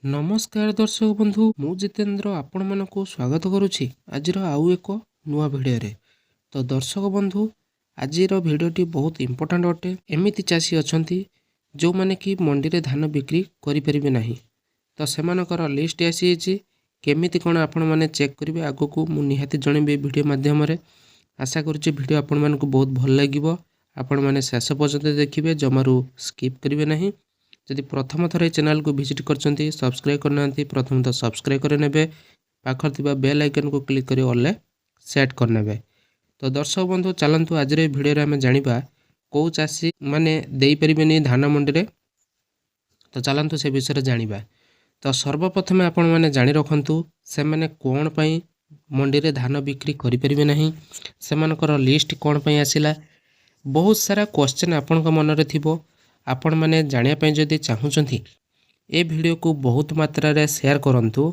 ନମସ୍କାର ଦର୍ଶକ ବନ୍ଧୁ, ମୁଁ ଜିତେନ୍ଦ୍ର ଆପଣମାନଙ୍କୁ ସ୍ୱାଗତ କରୁଛି ଆଜିର ଆଉ ଏକ ନୂଆ ଭିଡ଼ିଓରେ। ତ ଦର୍ଶକ ବନ୍ଧୁ, ଆଜିର ଭିଡ଼ିଓଟି ବହୁତ ଇମ୍ପୋର୍ଟାଣ୍ଟ ଅଟେ। ଏମିତି ଚାଷୀ ଅଛନ୍ତି ଯେଉଁମାନେ କି ମଣ୍ଡିରେ ଧାନ ବିକ୍ରି କରିପାରିବେ ନାହିଁ, ତ ସେମାନଙ୍କର ଲିଷ୍ଟ ଆସିଯାଇଛି। କେମିତି କ'ଣ ଆପଣମାନେ ଚେକ୍ କରିବେ, ଆଗକୁ ମୁଁ ନିହାତି ଜଣେଇବି ଭିଡ଼ିଓ ମାଧ୍ୟମରେ। ଆଶା କରୁଛି ଭିଡ଼ିଓ ଆପଣମାନଙ୍କୁ ବହୁତ ଭଲ ଲାଗିବ। ଆପଣମାନେ ଶେଷ ପର୍ଯ୍ୟନ୍ତ ଦେଖିବେ, ଜମାରୁ ସ୍କିପ୍ କରିବେ ନାହିଁ। ଯଦି ପ୍ରଥମ ଥର ଏ ଚ୍ୟାନେଲକୁ ଭିଜିଟ୍ କରିଛନ୍ତି, ସବସ୍କ୍ରାଇବ୍ କରିନାହାନ୍ତି, ପ୍ରଥମେ ତ ସବସ୍କ୍ରାଇବ୍ କରିନେବେ, ପାଖରେ ଥିବା ବେଲ୍ ଆଇକନ୍କୁ କ୍ଲିକ୍ କରି ଅଲ୍ରେ ସେଟ୍ କରିନେବେ। ତ ଦର୍ଶକ ବନ୍ଧୁ, ଚାଲନ୍ତୁ ଆଜିର ଏ ଭିଡ଼ିଓରେ ଆମେ ଜାଣିବା କେଉଁ ଚାଷୀ ମାନେ ଦେଇପାରିବେନି ଧାନ ମଣ୍ଡିରେ। ତ ଚାଲନ୍ତୁ ସେ ବିଷୟରେ ଜାଣିବା। ତ ସର୍ବପ୍ରଥମେ ଆପଣମାନେ ଜାଣି ରଖନ୍ତୁ, ସେମାନେ କ'ଣ ପାଇଁ ମଣ୍ଡିରେ ଧାନ ବିକ୍ରି କରିପାରିବେ ନାହିଁ, ସେମାନଙ୍କର ଲିଷ୍ଟ କ'ଣ ପାଇଁ ଆସିଲା। ବହୁତ ସାରା କ୍ୱେଶ୍ଚନ୍ ଆପଣଙ୍କ ମନରେ ଥିବ। ଆପଣମାନେ ଜାଣିବା ପାଇଁ ଯଦି ଚାହୁଁଛନ୍ତି, ଏ ଭିଡ଼ିଓକୁ ବହୁତ ମାତ୍ରାରେ ସେୟାର କରନ୍ତୁ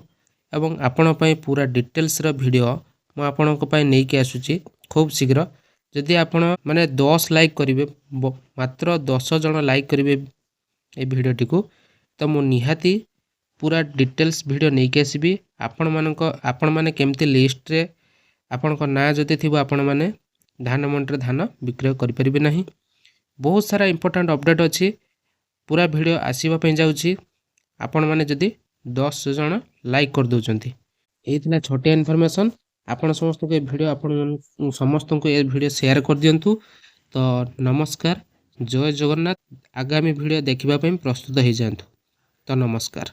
ଏବଂ ଆପଣଙ୍କ ପାଇଁ ପୁରା ଡିଟେଲ୍ସର ଭିଡ଼ିଓ ମୁଁ ଆପଣଙ୍କ ପାଇଁ ନେଇକି ଆସୁଛି ଖୁବ୍ ଶୀଘ୍ର। ଯଦି ଆପଣ ମାନେ 10 ଲାଇକ୍ କରିବେ, ମାତ୍ର 10 ଜଣ ଲାଇକ୍ କରିବେ ଏ ଭିଡ଼ିଓଟିକୁ, ତ ମୁଁ ନିହାତି ପୁରା ଡିଟେଲ୍ସ ଭିଡ଼ିଓ ନେଇକି ଆସିବି। ଆପଣମାନେ କେମିତି ଲିଷ୍ଟରେ ଆପଣଙ୍କ ନାଁ ଯଦି ଥିବ, ଆପଣମାନେ ଧାନ ମଣ୍ଡିରେ ଧାନ ବିକ୍ରୟ କରିପାରିବେ ନାହିଁ। ବହୁତ ସାରା ଇମ୍ପୋର୍ଟାଣ୍ଟ ଅପଡ଼େଟ୍ ଅଛି। ପୁରା ଭିଡ଼ିଓ ଆସିବା ପାଇଁ ଯାଉଛି, ଆପଣମାନେ ଯଦି 10 ଜଣ ଲାଇକ୍ କରିଦେଉଛନ୍ତି। ଏଇ ଥିଲା ଛୋଟିଆ ଇନଫର୍ମେସନ୍। ଆପଣ ସମସ୍ତଙ୍କୁ ଏ ଭିଡ଼ିଓ ସେୟାର କରିଦିଅନ୍ତୁ। ତ ନମସ୍କାର, ଜୟ ଜଗନ୍ନାଥ। ଆଗାମୀ ଭିଡ଼ିଓ ଦେଖିବା ପାଇଁ ପ୍ରସ୍ତୁତ ହେଇଯାଆନ୍ତୁ। ତ ନମସ୍କାର।